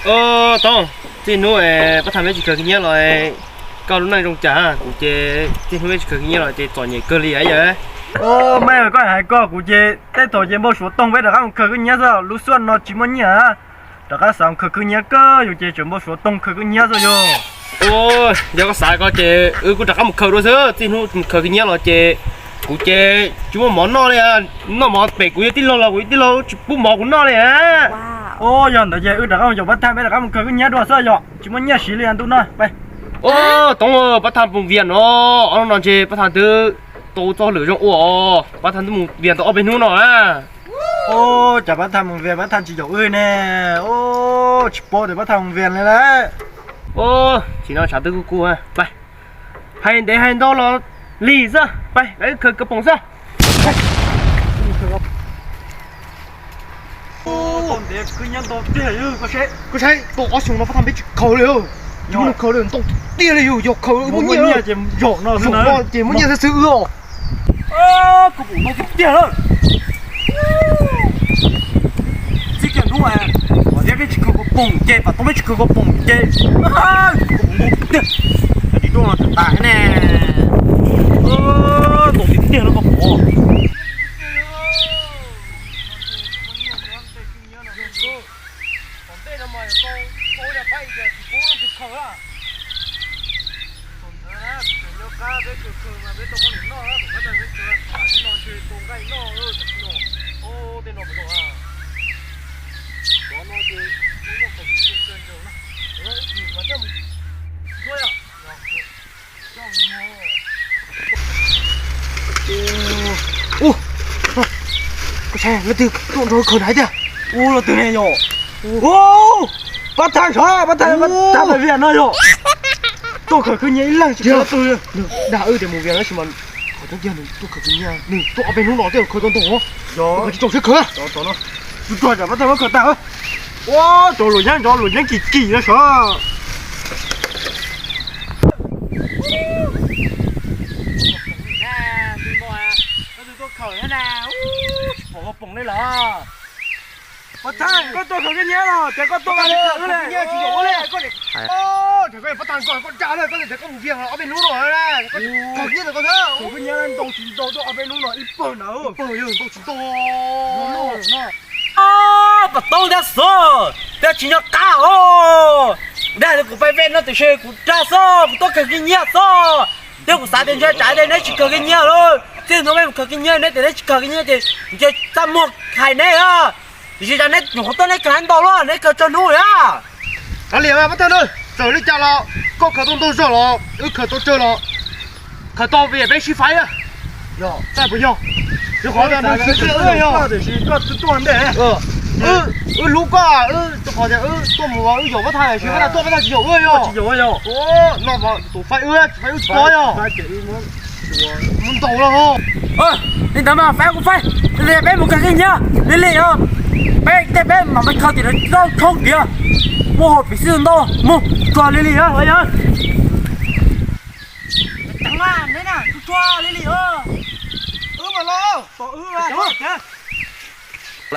Ơ, Tông, tih nũ, ơ, bác Thăm mết chỉ khởi kinh nhớ rồi, cậu lúc này trông chả, cũng chế, tih nũ mết chỉ khởi kinh nhớ rồi, chế tội nhảy cơ lì ấy vậy. Ơ, mày ơi, có hại có, cũng chế, tết thổi chế bao số tông với được các khởi kinh nhớ rồi, lũ xuân nó chỉ muốn nhớ hả? Đó các sáng khởi kinh nhớ cơ, dù chế chuẩn bao số tông khởi kinh nhớ rồi yo. Ôi, giờ có sai có chế, ư, cũng đã có một khởi đua xưa, tih nũ một khởi kinh nhớ rồi chế, cũng chế, chúng món nó đây à, nó món bể cũng như tít lô là cũng tít lô, bút mỏ cũng nó đây à. Ô, yon ta je, ư, ta ka yo, bác Thăm mết, ta ka mông khởi kinh nhớ đua xưa yo. Chỉ muốn nhớ xí liền tu na, bái. Ô, Tông ơi, bác Thăm mông viện ô. Ô, non je, bác Thăm tư tô cho lửa trong ô. Bác Thăm tư mông viện tô ô bên nũ nọ à. Ô, chả bác Thăm mông viện, bác Thăm chỉ yo ư nè. Ô, chỉ bố để bác Thăm mông viện này đấy. Ô, chỉ nó chả tư cu cu à. Bái. ໃຫ້ໄດ້ໃຫ້ດອກລະລີຊະ ໄປ ໄປເຄີກະປອງຊະ ໄປ. ໂອ້ ຕອນເດັກຄືຍັງຕອນເຕັ້ຍຢູ່ ກໍໃຊ້ ກໍໃຊ້ໂຕອອກສູງມາ ພະທຳໄປເຂົ້າເລີຍ ຢູ່ນຳເຂົາເລີຍ ຕ້ອງເຕັ້ຍເລີຍ ຢູ່ຢອກເຂົາ ບໍ່ເຍ ຢອກເນາະ ເນາະ ເຈ ບໍ່ເຍ ຊື້ເອີ ເອີ ກໍບໍ່ເນາະ ເຕັ້ຍເລີຍ. ຊິກຽວໜູແອ ເດວຊິເຄີກະປອງເຈ ປາຕ້ອງຊິເຄີກະປອງເຈ ເອີ ກະປອງເຈ ອັນນີ້ໂດນຕາຍແນ່ ເອີ ໂດນຕິດເຕະແລ້ວກໍພໍ. ໂອ້ ກໍແຊງລະຕື່ໂຕໂຕເຂີນໄດ້ເດ້. ໂອ້ ລະຕື່ແນ່ຫຍໍ້. ໂອ້ ປະທານຊາ ປະທານ ປະທານວຽນເນາະຫຍໍ້. ໂຕເຂີນຄືໃຫຍ່ອີ່ຫຼັງຊິລະຕື່. ດາເອີຍ ແຕ່ໝູ່ວຽນລະຊິມັນ ຂໍຈັກດຽວໜຶ່ງ ໂຕເຂີນຄືໃຫຍ່ໜຶ່ງ ໂຕເອົາໄປນຸ່ງນອນເດີ້ ເຂີນກ່ອນໂຕ. ໂຕເຂີນຊິໂຕເຂີນເຂີນ ໂຕເຂີນເນາະ. ໂຕເຂີນ ປະທານວຽນເຂີນຕາ. ໂອ້ ໂຕຫຼວງຍັງ ໂຕຫຼວງຍັງກີ່ກີ່ລະຊາ. ປະທານ ກໍຕົວເຂົາກໍແຍ່ລະ ແຕ່ກໍຕົວເຂົາກໍແຍ່ລະ ໂອ້ ແຕ່ກໍປະທານກ່ອນກໍຈາເລີຍ ກໍແຕ່ກໍໝູ່ວຽນເອົາໄປນຸ່ງນອນລະ ກໍແຍ່ລະ ໂຕຊິໂຕ ໂຕເອົາໄປນຸ່ງນອນອີ່ເປີນນະ ເປີນຢູ່ ໂຕຊິໂຕ ໂອ້ ປະຕູແດໂຊ ແຕ່ຊິຍອກກາໂອ ໄດ້ ກູໄປເວັນນະ ແຕ່ເຊ ກູດາໂຊ ກູຕົວເຂົາກໍແຍ່ໂຊ. ເດວກູສາເຕັນເຊຈາຍເດ ໃນຊິເຄີກິນເຍລະ ເຊໂນແມ່ນເຄີກິນເຍ ໃນແຕ່ໃນຊິເຄີກິນເຍ ເຈ ເຈຈະໝົກໄຂ່ແນ່ເອີ ຊິຈະໃນຫຍັງຂອງຕົວໃນການດອກລະ ໃນເຄີຈະໜູຍາ ອາເລຍມາປະທານເອີຍ ເຈີລິຈາລະ ກໍເຄີຕົວໂຕເຈີລະ ອື ເຄີຕົວເຈີລະ ເຄີຕົວເວໄປຊິໄຟອະ ຍອ ໃຊ່ບໍ່ຍອ ເຈົ້າຂອງແບບນັ້ນຄືເອີຍ ເອີ ເອີ ເອີ ລູກກໍ ເອີ ເຈົ້າຂອງແບບ ເອີ ຕົວໝູ ເອີ ຢອກບໍ່ທັນ ຊິວ່າຕົວບໍ່ທັນຊິຢອກເອີຍ ຢອກເອີຍ ໂອ້ ນອກບໍ່ ໂຕໄຟເອີຍ ໄຟເອີຍ ບໍ່ຍອ ໄຟເຈອີມັນ ມັນໂຕລະໂຫ ເອີ ນີ້ຕາມາໄຟກູໄຟ ເລເປັນໝູກະກິນຍາ ເລເລຍອ ເປັນເຕເປັນໝາມັນເຂົ້າຕິດລອກໂຊກດຽວ ໂອ້ໂຫ ໄປຊື້ໂຕໝູ ຕົວເລເລຍອ ໄປຍາ ຈັງມານີ້ນະ ຕົວເລເລຍອ ເອີ ມາລອ ໂຕເອີ ມາ ເອີ.